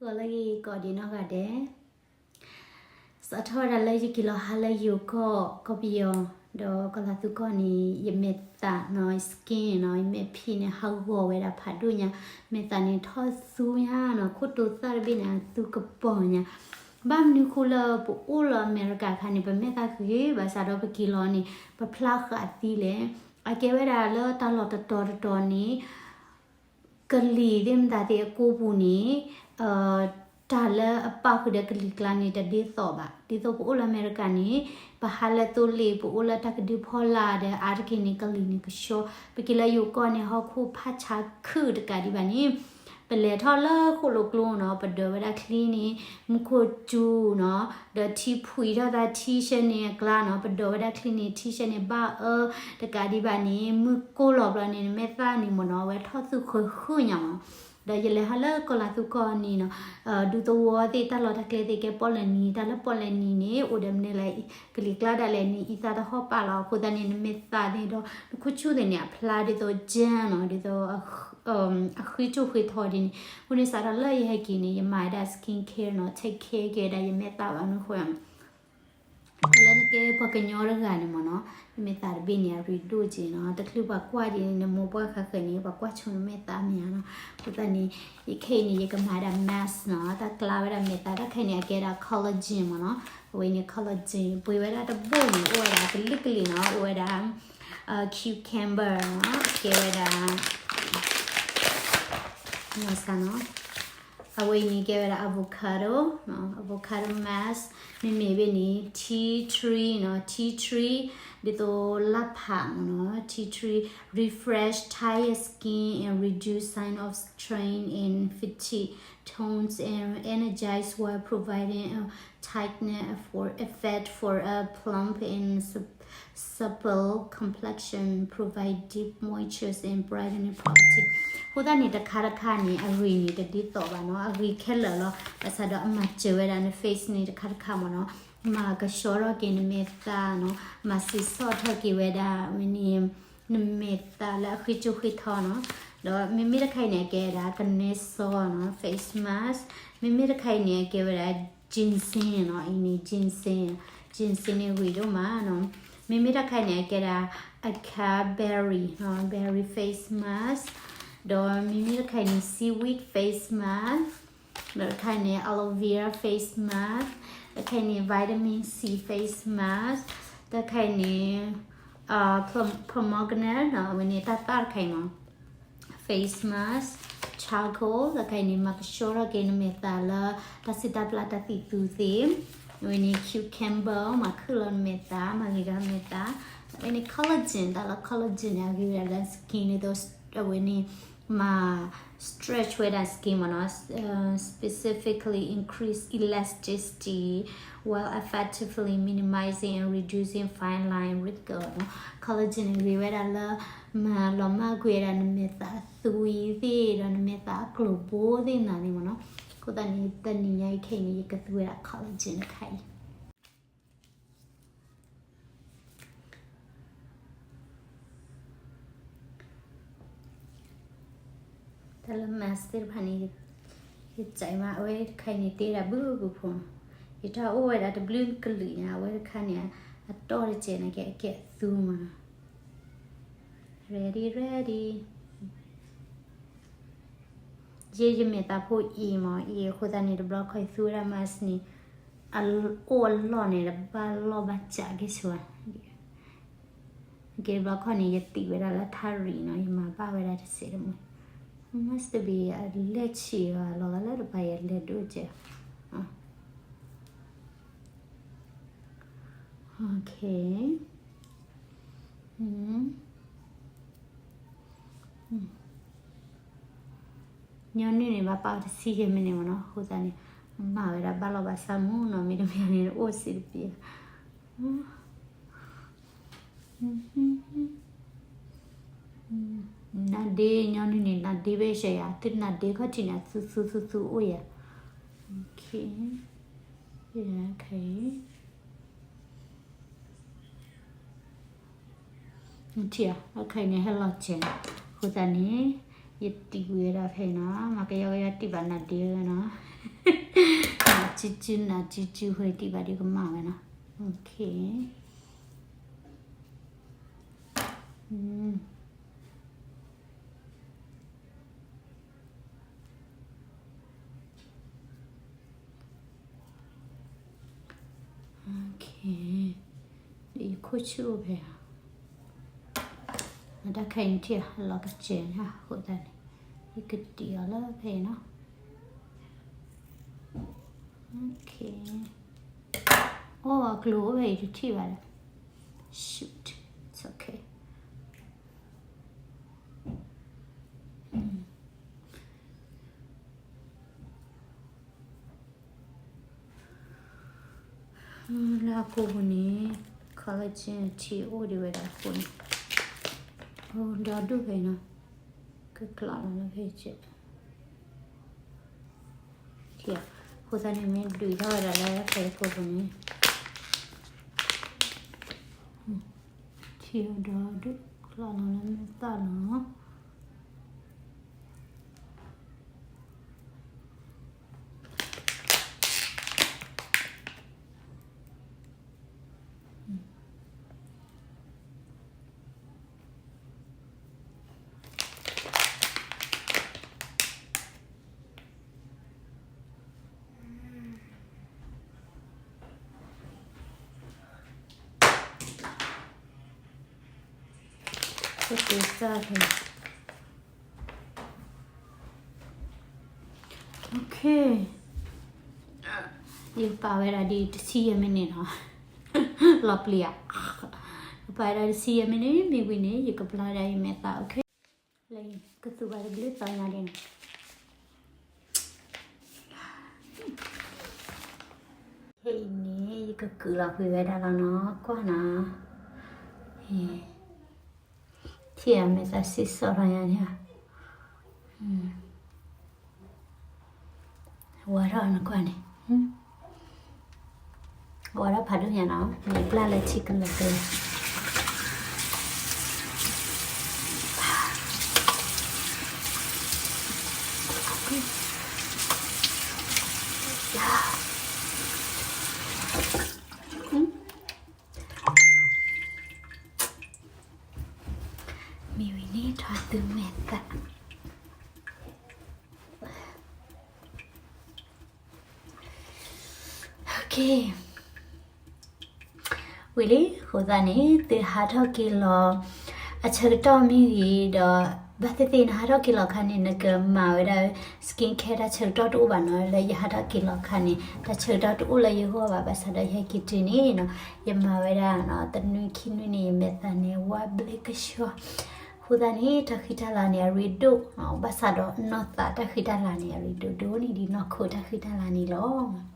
ဂီၤလၢဂ့ၤ ကိးဒံးနီၢ်ဂၤဒဲး, စးထီၣ်ဝဲဒၣ်လၢယက့ၤလီၤဟးလၢယိၤကီၢ် ကီၢ်ပယီၤ, ဒီးကီၤလၤသူကီၢ်န့ၣ် ယမဲာ်သၣ်နီၤ skin နီၤ ယမဲာ်ဖံးန့ၣ် ဟးဂီၤဝဲဒၣ်ဖးဒိၣ်ညါ, မဲာ်သၣ်န့ၣ်ထီၣ်သူညါနီၤ, ခိၣ်တိၤသၣ်တဘ့ၣ်န့ၣ် အသူကပီၤညါ, ဘၣ်မနုၤဃိလၢပအိၣ်လၢအမဲရကၤအခါန့ၣ် ပမဲာ်သၣ်ဂ့ၤ ဘၣ်ဆၣ်ဒီးပက့ၤလီၤန့ၣ် ပဖျါဃာ်သံလဲၣ်, အကဲဝဲဒၣ်လၢတၢ်လီၢ်တတီၤတတီၤန့ၣ် ကလံၤသ့ၣ်မတၤသ့ၣ်အကိပူၤန့ၣ် တၢ်လၢအပာ်ဃုာ်ဒီးကလံၤကျါန့ၣ် တဒ်သိးဘၣ်. ဒ်သိးပအိၣ်လၢအမဲရကၤန့ၣ် ပဟးလၢသိလ့ၣ် ပအိၣ်လၢတၢ်ကဒုဖီလာ်ဒီး အါတက့ၢ်န့ၣ် ကလံၤန့ၣ်ကဆှီ, ပက့ၤလၢယိၤကီၢ်န့ၣ် ဟီၣ်ခိၣ်ဖးဆါခုၣ်တကးဒံးဘၣ်န့ၣ် ပလဲၤထီၣ်လၢဃိၣ်လိာ်ကျိနီၤ, ပဒိးဝဲဒၣ်ချံန့ၣ် မူခိၣ်စူၤနီၤ, ဒီးထံဖှံထီၣ်သး T-shirt န့ၣ်အကျါနီၤ, ပဒိးဝဲဒၣ်ချံန့ၣ် T-shirt န့ၣ်ဘၣ်အၢတကးဒံးဘၣ်န့ၣ် မုၢ်ကိၢ်လီၤဘျီန့ၣ် နမဲာ်သၣ်န့ၣ်မ့ၢ်နီၤ အဝဲထီၣ်သူဃုာ်ဃုာ်ညါမး. ဒီးယလဲၤဟးလၢကီၤလၤသူကီၢ်န့ၣ်နီၤ, ဒူသဝီသ့ၣ် တၢ်လီၢ်တၢ်ကျဲသ့ၣ်ကဲပီၣ်လဲၣ်နံၤ, တၢ်လၢပီၣ်လဲၣ်နံၤန့ၣ် အိၣ်ဒီးမနုၤလဲၣ် ကလံၤကျါဒၣ်လဲာ်န့ၣ် အံသၣ်တဟီၣ်ပာ်လီၤ. အဃိသတးန့ၣ် နမဲာ်သၣ်သ့ၣ်ဒီး နခိၣ်ဆူၣ်သ့ၣ်န့ၣ် အဖျါဒ်သိး gel နီၤ, ဒ်သိး အဃ့ကၠိၣ်ဃ့ထီဒ်န့ၣ်. အဃိန့ၣ် စးထီၣ်လၢယဟဲက့ၤန့ၣ် ယမၤဝဲဒၣ် skin care နီၤ, take care က့ၤဝဲဒၣ်ယမဲာ်သၣ်ဘၣ်မနုၤအဃိ လၢနကဲပှၤကညီတဂၤန့ၣ်မ့ၢ်နီၤ, နမဲာ်သၣ်တဘ့ၣ်န့ၣ် အရ့ဒိၣ်က့နီၤ, တချုးပှၤကွၢ်ဒ်န့ၣ် နမိၢ်ပှၢ်ဃးဃဲၤန့ၣ် ပှၤကွၢ်ဆိနမဲာ်သၣ်မ့ၢ်ဧါနီၤ. အဃိသတးန့ၣ် ယခဲအံၤန့ၣ် ယကမၤဒၣ် mask နီၤ, တၢ်ကျါဝဲဒၣ်မဲာ်သၣ်, တၢ်ခဲအံၤန့ၣ် အကဲဒၣ် collagen မ့ၢ်နီၤ. အဝဲန့ၣ် collagen ပှ့ၤဝဲဒၣ်တဘိန့ၣ် အိၣ်ဝဲဒၣ်ကလုာ်ကလုာ်နီၤ, အိၣ်ဝဲဒၣ် cucumber နီၤ, ကဲဝဲဒၣ် မၤစၢ်နီၤ. အဝဲအံၤန့ၣ် ကဲဝဲဒၣ် avocado, avocado mask, မ့မ့ၢ်ဘၣ်န့ၣ် tea tree နီၤ, tea tree ဒ်သိးလၢဖးမ့ၢ်နီၤ, tea tree refresh tired skin and reduce sign of strain and fatigue, tones and energize while providing a tightening for effect for a plump and sup- supple complexion, provide deep moistures and brightening property. အဃိသတးန့ၣ် တခါတခါန့ၣ် အဂ့ၤန့ၣ် တဒ်သိးဘၣ်နီၤ, အဂ့ၤခဲလၢာ်လီၤ. ဘၣ်ဆၣ်ဒီးအမၤစၢၤဝဲဒၣ်န face န့ၣ် တခါတခါမ့ၢ်နီၤ, မၤကဆှီထီၣ်က့ၤနမဲာ်သၣ်နီၤ, မၤစံးဆီၣ်ထီၣ်က့ၤဝဲဒၣ်ဝဲန့ၣ် နမဲာ်သၣ်လၢအဃ့ကၠိဃ့ထီနီၤ. ဒီးမ့မ့ၢ်တခါအံၤန့ၣ် အကဲဒၣ် ကနဲစီနီၤ, face mask, မ့မ့ၢ်တခါအံၤန့ၣ် အကဲဝဲဒၣ် ginseng နီၤ, အံၤန့ၣ် ginseng, ginseng န့ၣ်ဂ့ၤဒိၣ်မးနီၤ. မ့မ့ၢ်တခါအံၤန့ၣ် အကဲဒၣ် အခါ berry နီၤ, berry face mask, ဒီးမ့မ့ၢ်တခါအံၤန့ၣ် seaweed face mask, ဒီးတခါအံၤန့ၣ် aloe vera face mask, တခါအံၤန့ၣ် vitamin C face mask, တခါအံၤန့ၣ် pomegranate နီၤ, အဝဲန့ၣ်တၢ်သၣ်တခါအံၤမ့ၢ် face mask, charcoal တခါအံၤန့ၣ် မၤကဆှီထီၣ်က့ၤနမဲာ်သၣ်လၢတၢ်စံးတၢ်ပျၢ်တၢ်သံၣ်သူသ့ၣ်, အဝဲန့ၣ် cucumber မၤခုၣ်လီၤနမဲာ်သၣ်, မၤဂ့ၤကဒီးမဲာ်သၣ်, အဝဲန့ၣ် collagen, တၢ်လၢ collagen န့ၣ် အဂ့ၤဝဲဒၣ်လၢ skin ဒ်သိး အဝဲန့ၣ် မၤ stretch ဝဲဒၣ် skin မ့ၢ်နီၤ, specifically increase elasticity while effectively minimizing and reducing fine line wrinkle နီၤ. collagen န့ၣ် ဂ့ၤဝဲဒၣ်လၢ မၤလီၤမၢ်ကွံာ်ဝဲဒၣ်နမဲာ်သၣ်အသွံသ့ၣ် ဒီးနမဲာ်သၣ်အကျိၤဘိသ့ၣ်နၤန့ၣ်မ့ၢ်နီၤ. အဃိသတးန့ၣ် တနံၤညါအံၤခဲအံၤန့ၣ် ယကသူဝဲဒၣ် collagen တခါအံၤ တၢ်လၢ mask သ့ၣ်တဖၣ်န့ၣ် ယကြိုက်မး, အဝဲတခါအံၤန့ၣ် တ့ဒၣ်ဘုဘုဖိ, ယတၢ်အိၣ်ဝဲဒၣ်တဘျုးကလုာ်ညါ, အဝဲတခါန့ၣ် အတီၢ်တစဲးန့ၣ်ကဲ အကဲအသူမး. Ready, ready. ယဲယမဲာ်သၣ်ဖိအံၤမး အံၤအဃိသတးန့ၣ် တဘျီခီယသူဝဲဒၣ် mask န့ၣ် အအိၣ်အလီၢ်န့ၣ် တဘၣ်လီၢ်ဘၣ်စးက့ၤဆိဧါ. ကဲ တဘျီခီန့ၣ် ယသံဝဲဒၣ်လၢထါရံၣ်နီၤ, ယမၤဘၣ်ဝဲဒၣ်တစဲးတမှဲၤ, must be အလဲၢ်ဆံးအီၤလီၤ လၢတပၤယလဲၤဒိၣ်ကဲး. Okay. ညီနုၢ်န့ၣ် ဘၣ်ပာ်အီၤတဆံယဲၢ်မံးနံး မ့ၢ်နီၤ, အဃိသတးန့ၣ် မၤဝဲဒၣ်ဘၣ်လီၢ်ဘၣ်စးမူနီၤ, မ့တမ့ၢ်န့ၣ် အိၣ်စံးတပျဲၤ. နါဒ့ ညီနုၢ်န့ၣ် နါဒ့ဘၣ်ရှဲယၤ, သုနါဒ့ခီၣ်ထံးန့ၣ် သူသူသူသူအိၣ်ယၤ. Okay. ထံၣ်ဧါ, အခဲအံၤန့ၣ် ဟဲလီၤစဲး, အဃိသတးန့ၣ် ယတံာ်ဝံၤဝဲဒၣ်ဖဲအံၤနီၤ, မၤကယီကယီတံၢ်ဘၣ်နါဒ့ဝဲနီၤ. စုစုနၤစုစုဃဲတံၢ်ဘၣ်ဒုးကမၣ်ဝဲနီၤ. Okay. ယခိၣ်ဆူၣ်အိၣ်ဖဲဧါ. တၢ်ခဲအံၤထံၣ်အလီၤကစဲၤန့ၣ်အဃိသတးန့ၣ် ယကတံၢ်အီၤလၢဖဲအံၤနီၤ. Okay. အိၣ်အကျိၤအိၣ်ဖဲအံၤတထံၣ်ဘၣ်ဒီး shoot, it's okay. လၢအကိာ်ပူၤန့ၣ် collagen အထံအိၣ်ဒံးဝဲဒၣ်အဃိန့ၣ် အိၣ်ဒီဒူၣ်ဖဲအံၤနီၤ. ကကျးလီၤလၢဖဲအံၤကဲး အဃိသတးန့ၣ် မ့ၢ်ဒုးထီၣ်ဝဲဒၣ်လၢဖဲအံၤကိာ်ပူၤန့ၣ် ထံဒီဒူၣ်ကျးလီၤလၢမဲာ်သၣ်လီၤ. Okay. ယကပာ်ဝဲဒၣ်ဒ်တဆံယဲၢ်မံးနံးနီၤ. လီၤပျံၤဧါ. ယကပာ်ဝဲဒၣ်တဆံယဲၢ်မံးနံး မ့ၢ်ဝံၤန့ၣ် ယကဘျါဒၣ်ယမဲာ်သၣ် okay. လၢကသူဘၣ်တဘျုးသီညါဒ်န့ၣ် ခဲအံၤန့ၣ် ယကကုာ်လီၤကွံာ်ဝဲဒၣ်လီၤနီၤ ကွၢ်နီၤ. ထံၣ်အမဲာ်သၣ်စံၣ်စိၤထီၣ်ညါန့ၣ် ဝါထီၣ်နကွၢ်န့ၣ် ဝါထီၣ်ဖးဒိၣ်ညါနီၤ မ့ၢ်ဘျါလၢထံကလီၤကလီၤ. မ့ၢ်ဝံၤန့ၣ်ထီၣ်သုမဲာ်သၣ်. Okay. ဝံၤလံ အဃိသတးန့ၣ် သုဟးထီၣ်က့ၤလီၤ အဆၢကတီၢ်မ့ၢ်ဂ့ၤဒီး ဘၣ်သ့ၣ်သ့ၣ်နဟးထီၣ်က့ၤလီၤအခါန့ၣ် နကမၤဝဲဒၣ် skin care တၢ်ဆၢကတီၢ်တအိၣ်ဘၣ်နီၤ လၢယဟးထီၣ်က့ၤလီၤအခါန့ၣ် တၢ်ဆၢကတီၢ်တအိၣ်လၢယဂီၢ်ဘၣ် ဘၣ်ဆၣ်ဒီးယဟဲက့ၤတုၤန့ၣ်နီၤ ယမၤဝဲဒၣ်နီၤ တနွံခံနွံန့ၣ် ယမဲာ်သၣ်န့ၣ် ဝါဘျ့ကဆှီ အဃိသတးန့ၣ် တၢ်ဃံတၢ်လၤန့ၣ်အရ့ဒိၣ်နီၤ ဘၣ်ဆၣ်ဒီးနီၢ်သးတၢ်ဃံတၢ်လၤန့ၣ် အရ့ဒိၣ်ဒိၣ်န့ၢ်ဒံးနီၢ်ခိတၢ်ဃံတၢ်လၤန့ၣ်လီၤ.